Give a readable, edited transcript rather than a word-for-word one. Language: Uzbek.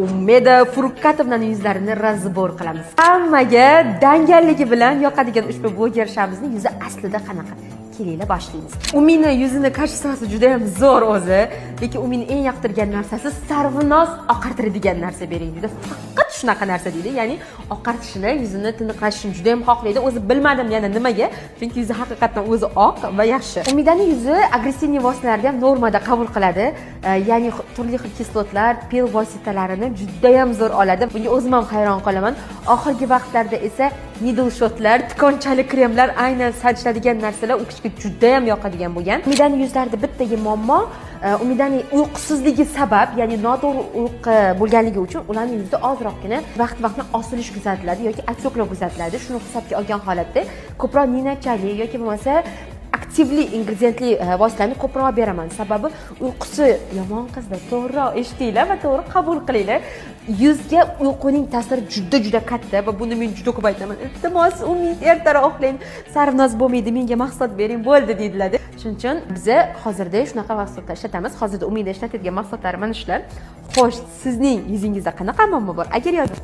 Umida Furkatovnani yuzlarini разбор qilamiz. Hammaga dangalligi bilan yoqadigan ushbu blogershamizni yuzi aslida qanaqa? Kelinglar, boshlaymiz. Umini yuzini качество si juda ham zo'r o'zi, lekin Umini eng yoqtirgan narsasi sarvinoz oqartiradigan narsa bering deydi. Faqat shunaqa narsa deydi. Ya'ni oqartishini, yuzini tiniqlashishini juda ham xohlaydi. O'zi bilmadim yana nimaga, chunki yuzi haqiqatdan o'zi oq va yaxshi. Umidani yuzi агрессивный vositalarni ham normada qabul qiladi. Ya'ni turli xil kislotlar, pil vositalarini juda ham zo'r oladi. Bunga o'zim ham hayron qolaman. Oxirgi vaqtlarda esa needle shotlar, tikonchali kremlar, aynan sanchiladigan narsalar u kishiga juda ham yoqadigan bo'lgan. Umidani yuzlarida bittagi muammo Umidani uyqusizligi sabab, ya'ni noto'g'ri uyqu bo'lganligi uchun ularning yuzida ozroqgina vaqti-vaqtdan osilish kuzatiladi yoki отёк lar kuzatiladi. Shuni hisobga olgan holatda ko'proq ninachali yoki bo'lmasa aktivli ingrediyentli vositalarni ko'proq beraman. Sababi uyqusi yomon qizlar, to'g'riroq eshitinglar va to'g'ri qabul qilinglar. Yuzga uyquning ta'siri juda juda katta va buni men juda ko'p aytaman. "Iltimos, Umid, ertaroq uxlang, sarvinoz bo'lmaydi, menga mahsulot bering, bo'ldi", deydilar. Shuning uchun biza hozirda shunaqa mahsulotlar ishlatamiz. Hozirda Umida ishlatadigan mahsulotlari mana shular. Xo'sh, sizning yuzingizda qanaqa muammo bor? Agar yozib